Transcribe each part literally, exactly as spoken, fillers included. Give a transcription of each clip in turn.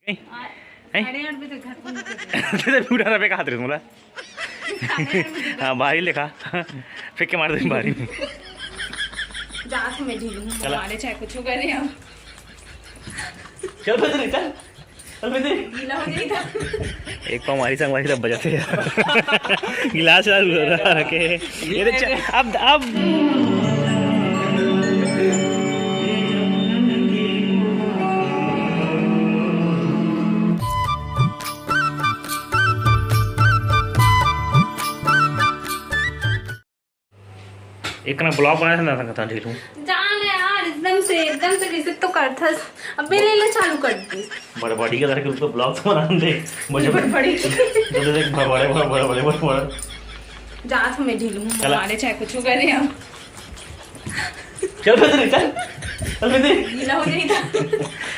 हैं? हैं? साढ़े आठ बजे घर फोन कर दे। तेरे पूरा रबे कहा तेरे मुला। साढ़े आठ बजे घर हाँ, बाहरी लेखा। फेंक के मार दे बाहरी में। जात में ढील हूँ, चला। मारे चाहे कुछ करे हम। चल बे तेरे, चल। चल बे तेरे। गीला हो जाएगा। एक पाँव मारी संगवारी तब बजाते यार। गिलास वाला रखे। ये तो च-, अब, अब एक ना ब्लॉग बनाए थे ना, था ढीलू। जान यार, एकदम से, एकदम से रिजेक्ट तो करथस। अबे ले ले, चालू कर दी। बड़बड़ी के तरह के उसको ब्लॉग तो बना दे। बड़े बड़े। बड़बड़ी। तो देख, बड़बड़े, बड़बड़े, बड़बड़े, बड़बड़े। जात में ढीलू हूँ, चला। मारे चाहे कुछ करे हम। चल बे तेरे, चल। चल बे तेरे। गीला हो जाएगा।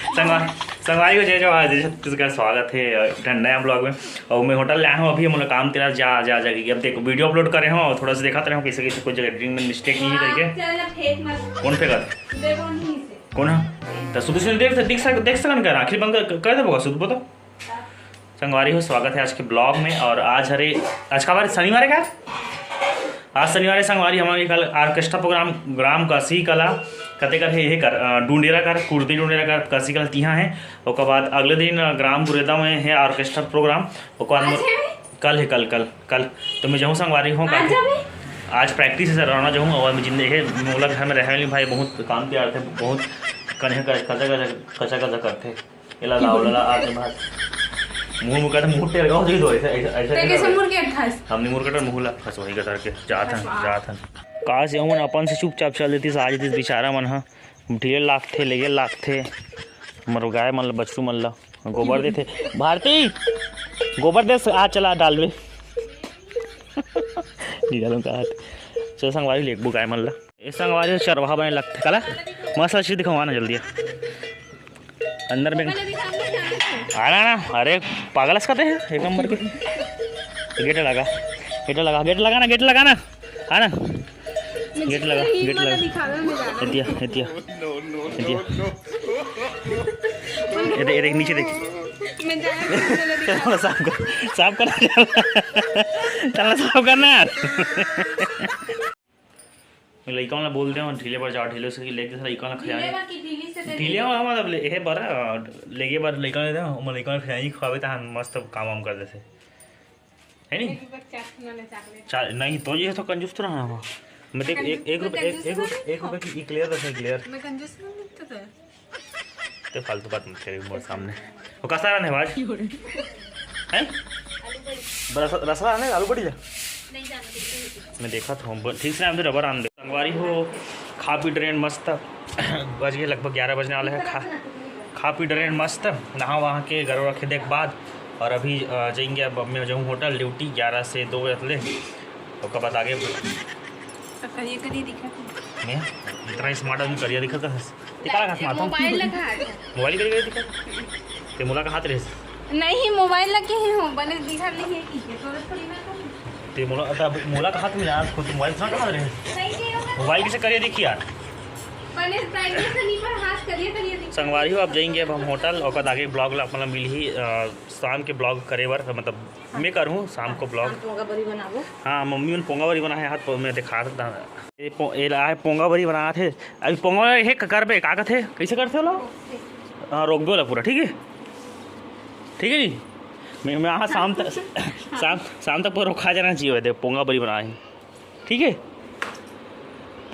संगवा-, संगवारी हो जाए जो आज छत्तीसगढ़ स्वागत है, अ, नया ब्लॉग में। और मैं होटल ले आया हूँ अभी, हम लोग काम तेरा जा, जा, जा के। अब देखो, वीडियो अपलोड करे हूँ और थोड़ा सा दिखाते रहे हूँ कैसे, कैसे कोई जगह एडिटिंग में मिस्टेक नहीं है करके। चल ना, फेंक मत। कौन फेंका? देखो नहीं से। कौन है? तो सुधू से देख, देख सक-, देख सकन कर, आखिर बंद कर, कर दे बका, सुधू बता। संगवारी हो, स्वागत है आज के ब्लॉग में। और आज हरे, आज का बार शनिवार है का? आज शनिवार है संगवारी, हमारे कल ऑर्केस्ट्रा प्रोग्राम ग्राम कसी कला कते कर है, ये कर, अ, डूंडेरा कर, कुर्ती डूंडेरा कर, कसी कला तिहा है। ओकर बाद अगले दिन, अ, ग्राम गुरेदा में है ऑर्केस्ट्रा प्रोग्राम। ओकर बाद आज मोर-, है? कल है, कल, कल, कल। तो मैं जाऊँ संगवारी हूँ, आज कल। जाबे? आज प्रैक्टिस है सर, रौना जाऊँ। और मैं जिंदे है, मोला घर में रहे वाली भाई बहुत काम के आते, बहुत कन्हे कर-, कचा, कचा, कचा, कचा करते। एला लाओ, ला, ला, आके बाहर। मुंह में कहते, मुंह टेढ़ हो जाई तो ऐसा, ऐसा, ऐसा ते नहीं कैसे करते। मुड़ के अठास? हमने मुड़ कटर मुंह ला फंस वही कतर के जात हन, फंसवा। जात हन। काश, यहू मन अपन से चुपचाप चल देतिस, आ जतिस बेचारा मन ह। ढीले लागथे, लेगे लागथे। हमर गाय मन ल, बछरू मन ल गोबर देथे। भारती, गोबर दे, आ चला डालबे। निकालूं का हाथ। चल संगवारी, लेगबो गाय मन ल। ए संगवारी, चरवाहा बने लगथे। काला? मस्त चीज दिखावा ना जल्दी। अंदर में। आना ना, अरे पागल हस का ते, एक नंबर के। गेट लगा, गेट लगा, गेट लगा ना, गेट लगा ना। आना। गेट लगा, गेट लगा। एतिया, एतिया। एतिया। ये देख, ये देख, नीचे देख। मैं जाना चाहती हूँ, चलो दिखाओ। साफ कर, साफ करना। चलना साफ करना यार। लइका मन ला बोल दे, ढीले बर जाओ, ढीले से लेके लइका मन ला खिलाए। ढीले बर की ढीली से दे ढीले दे। बर मतलब ले-, हे बर, अ, लेगे बर लइका मन ला दे, ओमन लइका मन ला खिलाए, खवाबे त मस्त काम वाम कर देथे। है नी? एक रुपया के चार ठो वाला चॉकलेट। चार, नहीं, तो ये तो कंजूस तो रहा है। मैं देख, एक, एक रुपया, एक, एक रुपया, एक रुपया की eclair रखा, eclair। मैं कंजूस नहीं लगता था। ते फालतू बात मत करिए मोर सामने। वो कसा रहने भाई? हैं? रस-, रसवा रहने, आलू बड़ी जा। मैं देखा था, ब-, ठीक से आन दे, रबर आन दे। संगवारी हो, खा पी डरेन मस्त। बज गए लगभग ग्यारह बजने वाला है। खा, खा पी डरेन मस्त, नहा वहा के, गरवा रखे देख बाद। और अभी, अ, जाएंगे, अब मैं जाऊँ होटल, ड्यूटी ग्यारह से दो बजे ले। ओकर बाद आगे। तो करिए, करिए दिखा। मैं इतना स्मार्ट आदमी करिया दिखा था। दिखा रहा था, मोबाइल लगा था। मोबाइल करिए दिखा। ते मोला कहात रहे। नहीं, मोबाइल लगे ही हूँ, बने दिखा नहीं है कि ये तो थोड़ी ना करूँ। ते मोला, तब मोला कहात में यार, खुद मोबाइल से कहात रहे। सही नहीं होगा। मोबाइल कैसे करिए देखिए यार। बने प्राइवेट से नहीं पर हाथ करिए, करिए दिखा। संगवारी हो, अब जाएंगे अब हम होटल, ओकर आगे ब्लॉग ला अपन ला मिलही, अ, शाम के ब्लॉग करे बर, मतलब, मैं करूँ शाम को ब्लॉग। हाँ, पोंगा बरी बनाबो। हाँ, मम्मी मन पोंगा बरी बनाए हे, हाथ में दिखा सकता हूँ। ये पो-, ये ला है पोंगा बरी बनात हे। अभी पोंगा बरी हे, क-, करबे, का कथे? कैसे करथे ओला? हाँ, रोकबे ओला पूरा, ठीक है? ठीक है जी? मैं, मैं, हाँ, शाम तक, शाम, शाम तक पूरा रोका जाना चाहिए, देख, पोंगा बरी बनाए हे। ठीक है,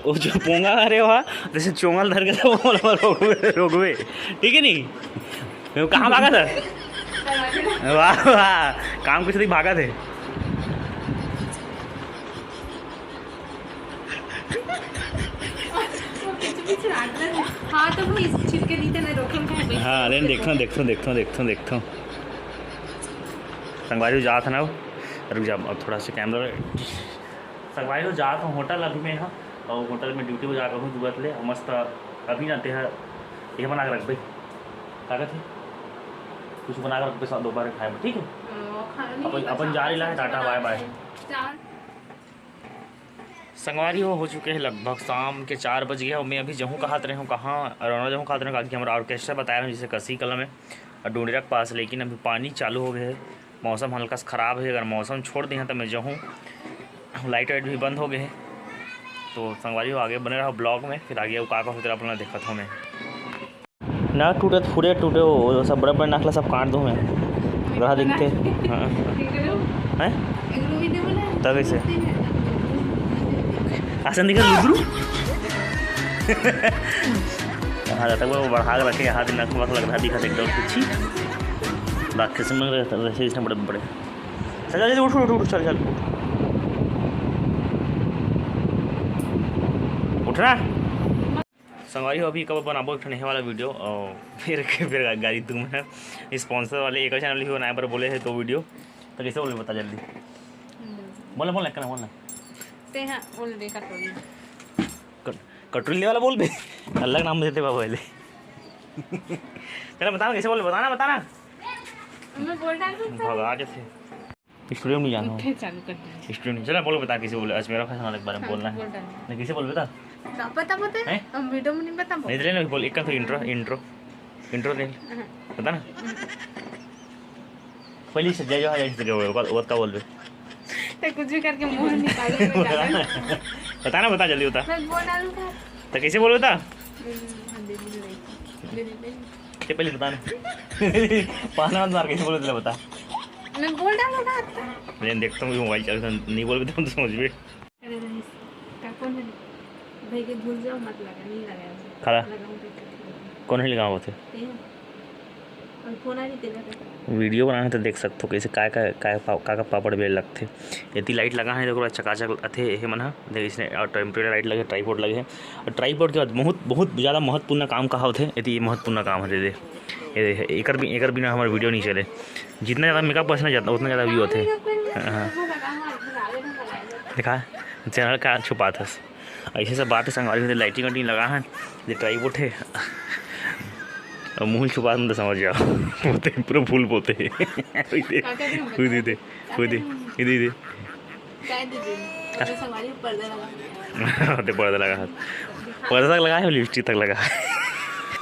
वो जो पोंगा हरे वहाँ, जैसे चोंगल धर के तो वो रोकबे, रोकबे, ठीक है नहीं? वो कहाँ भागा था? वाह, वाह, काम कुछ नहीं भागा थे। हाँ, तो वो इस छिपके दी थे ना, रोकन का है। हाँ, लेकिन देखो, देखो, देखो, देखो, देखो। संगवारी जा था ना वो। रुक जा, अब थोड़ा सा कैमरा संगवारी हो जात हूँ होटल अभी मैं, हाँ, और होटल में ड्यूटी पर जाकर हूँ दुबत ले, मस्त अभी ना तेहा, ये बना के रख भाई, का कहते? कुछ बना के रख भाई, दोपहर में खाए, ठीक है? हाँ, खाना नहीं अपन, अपन जा रही ला है, टाटा, बाय बाय। संगवारी हो, हो चुके हैं लगभग शाम के चार बज गए हैं और मैं अभी जहूँ कहात रहे हूँ, कहाँ रौना जहूँ कहात रहे हूँ, काकि हमारा ऑर्केस्ट्रा बताया रहा हूँ, जैसे कसी कला में डोंडरा के पास, लेकिन अभी पानी चालू हो गए हे। मौसम हल्का सा खराब हे, अगर मौसम छोड़ दे त मैं जाहूँ। लाइट वाइट भी बंद हो गए हे। तो संगवारी हो, आगे बने रहो ब्लॉग में, फिर आगे अउ का का होते आप लोग देखत हो मैं। ना टूटे तो फूटे टूटे, वो सब बड़े बड़े नाखला सब काट दूँ मैं। रहा दिखते। हाँ। हैं? तब कैसे? आसन दिखा लुदरू। हाँ, जब तक वो बढ़ा के रखे, हाथ नक मत लग रहा, दिखा एकदम कुछ। बाकी से में रहता, वैसे इसने बड़े बड़े। चल, चल, उठ, उठ, उठ, चल, चल, उठ। उठ रहा। संगवारी हो, अभी कब बनाबो एक ठन हे वाला वीडियो, और फिर, फिर गाड़ी तुम है स्पॉन्सर वाले एक चैनल भी बनाए बर बोले हे तो वीडियो, तो कैसे बोले बता जल्दी। बोल, बोल ना, बोल ना। ते हाँ, बोल दे, कटोरी। कट-, कटोरी ले वाला बोल बे। अलग नाम देते बाबा पहले। चलो बता ना, कैसे बोल, बताना, बताना। मैं बोल डाल दूँ, सर। भगा के थे। स्टूडियो में नहीं जाना हो। फिर चालू कर दीजिए। स्टूडियो नहीं, चलो बोल, बता कैसे बोले, अजमेरा फैशन वाले के बारे में हाँ, बोलना है। बोल डाल। नहीं, कैसे बोल बता। ना पता, पता है? हैं? हम वीडियो में नहीं बताबो। नहीं, तो ले ना, बोल, एक का तो इंट्रो, इंट्रो, इंट्रो दे। हाँ। बता ना। हम्म। पहले से जय जोहार, जय श्री राम, वो, वो का बोल बे। ते कुछ भी करके मुंह निकाले, मैं जाना। बता ना, बता, जल्दी बता। मैं बोल डालूंगा। तो कैसे बोल बता? हम्म, हाँ, दे दीजिए, दे दीजिए। ते पहले बता ना। पाना मत मार, कैसे बोल बता। मैं बोल डालूंगा। मैं देखता हूँ, मोबाइल चालू था, नहीं बोल बता, तो समझ में। अरे नहीं, का कौन है? भाई के भूल जाओ, मत लगा, नहीं लगाया। खड़ा। लगाऊं तो क्या? कौन है लगाओ थे? ते हैं। और फोन आ रही तेरा तो। वीडियो बनाना तो देख सकते हो, कैसे काय का, काय पा-, का, का पापड़ बेल लगथे। यदि लाइट लगा है, देखो, चकाचक अथे, ये मन ह, देख, इसने, और टेम्परेरी लाइट लगे, ट्राइपॉड लगे है। और ट्राइपॉड के बाद बहुत, बहुत ज़्यादा महत्वपूर्ण काम कहा होथे, यदि ये महत्वपूर्ण काम है, दे, दे। ये, एकर बि-, एकर बिना हमारा वीडियो नहीं चले। जितना ज़्यादा मेकअप करस ना, जितना, उतना ज़्यादा व्यू होथे। हाँ, हाँ। देखा, चैनल का छुपात हस। ऐसे सब बात है संगवारी होते, लाइटिंग वाइटिंग लगा है, ये ट्राइपॉड है। अब मुंह छुपा तो समझ जाओ। पोते, पूरा फूल पोते। उई दे, उई दे, उई दे, उई दे, उई दे। काय दीदी? अरे संगवारी पर्दा लगा है। ते पर्दा लगा है। पर्दा तक लगा है, लिपस्टिक तक लगा है।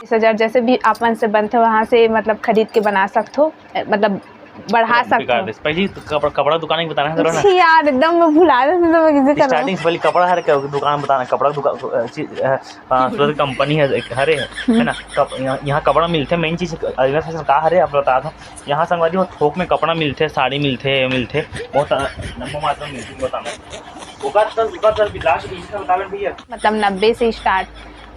बीस हजार जैसे भी आप मन से बनथे, वहाँ से मतलब खरीद के बना सकथो, मतलब बढ़ा बेकार सकथो। दे। पहली तो कपड़ा, कपड़ा दुकान की बताना है जरा ना। छी यार, एकदम मैं भुला रहे थे, तो मैं किसी तरह स्टार्टिंग से पहले कपड़ा हर के दुकान बताना, कपड़ा दुकान, अ, चीज, अ, अ, सूरत कंपनी है, एक हरे है, है ना? कप-, यहाँ, यहाँ कपड़ा मिलथे, मेन चीज अजमेर फैशन का हरे, आप बता दो। यहाँ संगवारी हो, थोक में कपड़ा मिलथे, साड़ी मिलथे, मिलथे, बहुत लंबा मात्रा में मिलथे, बताना। ओकर सर, ओकर सर, लास्ट बीच में बता रहे भैया। मतलब नब्बे से स्टार्ट,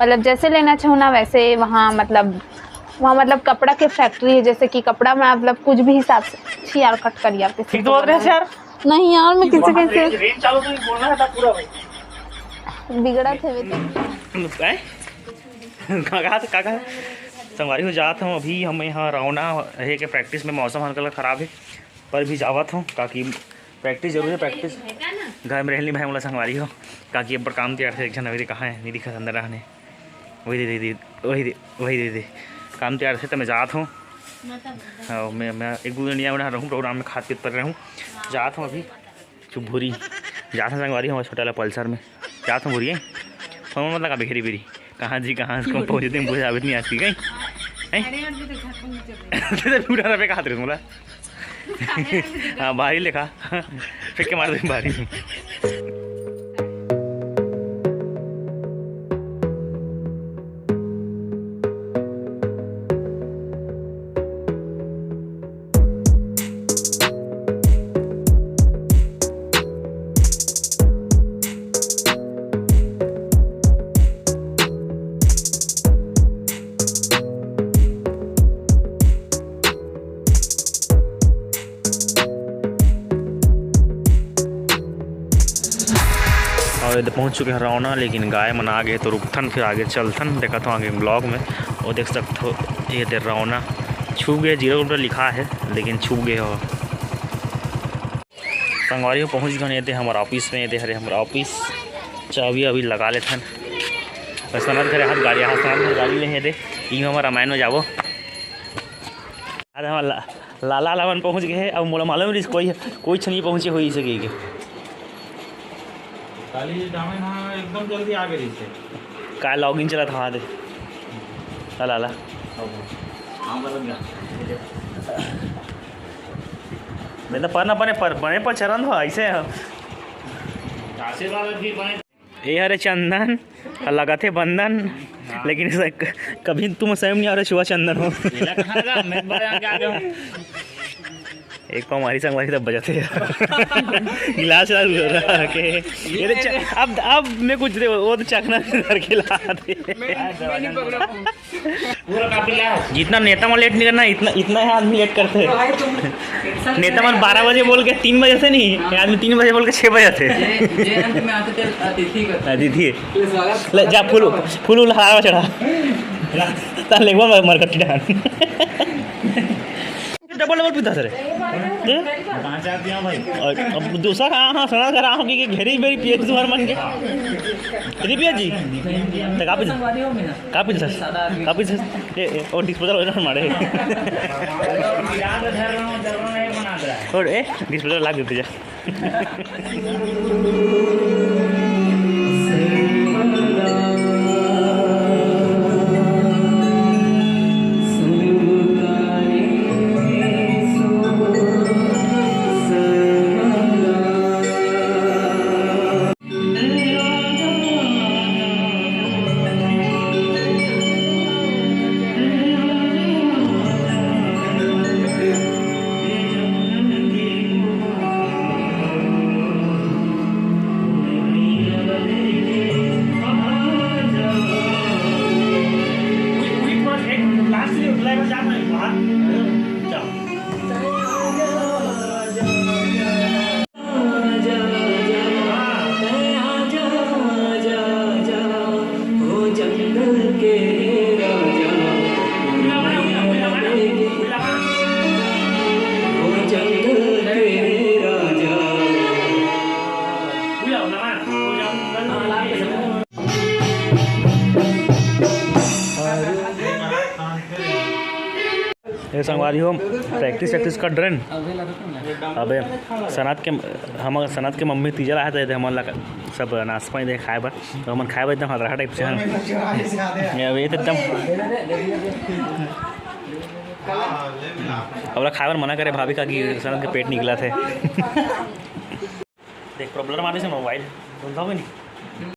मतलब जैसे लेना चाहो ना वैसे, वहाँ मतलब, वहाँ मतलब कपड़ा के फैक्ट्री है, जैसे कि कपड़ा में मतलब कुछ भी हिसाब से। छी यार, कट कर यार, किसी ठीक तो को बोल रहे हैं बोलना यार। नहीं यार, मैं किसी, किसी रेंज चालू तो बोलना है था पूरा भाई। बिगड़ा थे वे तो। हैं? का, का, का, का? संगवारी हो जात हूँ अभी, हम यहाँ रौना हे के प्रैक्टिस में, मौसम हल्का हल्का खराब है, पर भी जावत हूँ, ताकि प्रैक्टिस जरूरी है, प्रैक्टिस। घर में रहली भाई मोला संगवारी हो, काकि अब काम तैयार थे, एक झन अभी कहाँ है, नहीं दिखा अंदर रहने। वही दे, दे, दे, वही दे, वही दे, दे। काम तैयार थे तो मैं जात हूँ। हाँ, मैं, मैं एक दो दिन यहाँ रहूँ, प्रोग्राम में खात पीत पर रहूँ। जात हूँ अभी। चुप भूरी। जात हूँ संगवारी, हमारे छोटा वाला पल्सर में। जात हूँ भूरी, फोन मत लगा बेघरी बेरी। कहाँ जी, कहाँ से कौन पहुँचे, दिन बुझा नहीं आज की कहीं। हैं? अरे यार, मैं तो घर पहुंच गई। पूरा रबे कहा तेरे बोला। हाँ, भारी लेखा। फेंक के मार दे भारी। और इधर पहुंच चुके हैं रौना, लेकिन गाय मन आ गए तो रुकथन, फिर आगे चलथन। देखत हो आगे ब्लॉग में, वो देख सकत हो, ये दे रौना छू गए, जीरो किलोमीटर लिखा है, लेकिन छू गए हो। संगवारी हो, पहुंच गए ये दे हमारे ऑफिस में, ये दे हरे हमारे ऑफिस। चाबी अभी लगा लेथन। बस सनत घरे हाथ गाड़ी, हाथ सनत घरे गाड़ी ले हे दे। ई हमारा रामायण में जाबो। अरे हमारा ला-, लाला लावन पहुंच गए हैं। अब मोला मालूम रहिस कोई, कोई छ नहीं पहुंचे होई सके के। काली डामन हाँ एकदम जल्दी आ गई से। का लॉगिन चला था दे। ला, ला, ला। हाँ, बदल गया। नहीं तो पर ना बने पर, बने पर चरण हो, ऐसे हो। आशीर्वाद भी बने। ए हरे चंदन, ह लगाथे बंधन, लेकिन इसे क-, कभी तुम स्वयं नहीं आ रहे, छुआ चंदन हो। एला कहाँ लगा? मैं बड़े आगे आ गया हूँ। एक पाँव मारी संगवारी तब बजाते हैं। गिलास गिलास हो रहा है के? ये तो च-, अब, अब मैं कुछ दे, वो तो चखना करके ला दे। मैं, मैं नहीं पकड़ा फोन। पूरा काफी ला। जितना नेता मन लेट नहीं करना, इतना, इतना ही आदमी लेट करते हैं। भाई तुम नेता मन बारह बजे बोल के तीन बजे से नहीं, ये आदमी तीन बजे बोल के छः बजे आते हैं। जय, जयंत में आते थे अतिथि का। अतिथि। ले स्वागत। ले जा फूल, फूल उल हरा चढ़ा। तार लेगवा मर, मरकट्टी डाल। डबल डबल पीता सर। हैं? कहाँ से आती हैं भाई? और अब दूसरा कहाँ, हाँ, सुना कर रहा हूँ कि, कि घेरी बेरी पिए तुम्हारे मन के। घेरी पिया जी? तो कापी दे। कापी दे सर। कापी दे सर। ए, ए, और डिस्पोजल हो जाना मारे। और ए, डिस्पोजल लाग देते जा। ये संगवारी हो, प्रैक्टिस, प्रैक्टिस कर डरेन। अबे सनात के, हम सनात के मम्मी तीजा लाए थे, हमन ला सब नाश्ता पानी दे खाए बर, तो हमन खाए बर एकदम हदरा टाइप से हन। ये अबे तो एकदम, अब खाए बर मना करे भाभी का कि सनात के पेट निकला थे। देख, प्रॉब्लम आ रही है मोबाइल, बोलता हूँ नहीं।